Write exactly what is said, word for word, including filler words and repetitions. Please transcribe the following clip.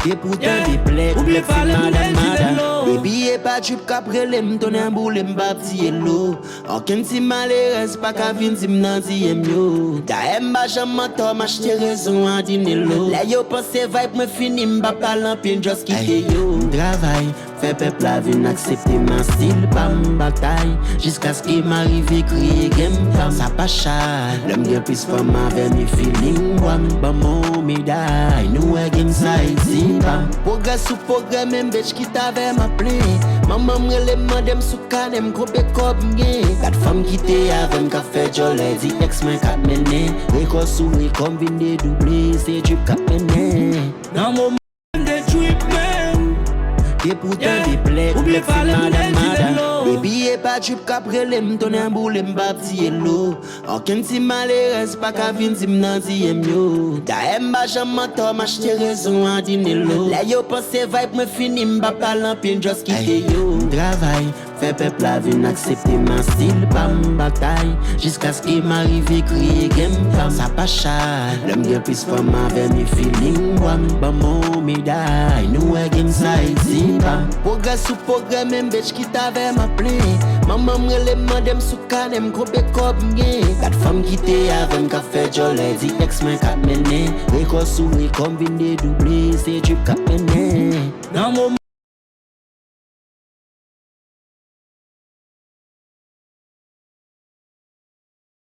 Depi w tande plèk, plèk se madanm, madanm. Depi e pa drip k ap rele m, tonnè boule m p ap di elo. Okenn ti malerèz pa ka vin di m nan di m yo. Dayè m pa janm antò, m achte rezon a Dinelo. Lè yo panse vibe mwen fini, m p ap pale anpil, just kite yo. M travay, fè pèp la vin aksepte m a stil pa m, batay jiskaske m arive kreye game pa m. Sa pa chay, lè m gen plis fanm avè m e feeling bwa m. Ban m on meday, nou wè game sa iti pa m. Pwogrè sou pwogrè, menm bitch ki t avè m ap plenyen. Manman m rele m mande m sou kanè m konbe kòb m gen. Gad fanm ki te avè m k ap fè djòlè, di ex mwen k ap mennen. Rekò sou rekò m vin dedouble, se drip k ap mennen. Nan moman m de drip menm. Depi w tande plèk, plèk se madanm, madanm. Depi e pa drip k ap rele m, tonnè boule m p ap di elo. Okenn ti malerèz pa ka vin di m nan di m yo. Dayè m pa janm antò, m achte rezon a Dinelo. Lè yo panse vibe mwen fini, m p ap pale anpil, just kite yo. M travay, fè pèp la vin aksepte m a stil pa m, batay jiskaske m arive kreye game pa m. Sa pa chay, lè m gen plis fanm avè m e feeling bwa m. Ban m on meday, nou wè game sa iti pa m. Pwogrè sou pwogrè, menm bitch ki t avè m ap plenyen. Manman m rele m mande m sou kanè m konbe kòb m gen. Gad fanm ki te avè m k ap fè djòlè, di ex mwen k ap mennen. Rekò sou rekò m vin dedouble, se drip k ap mennen. Nan moman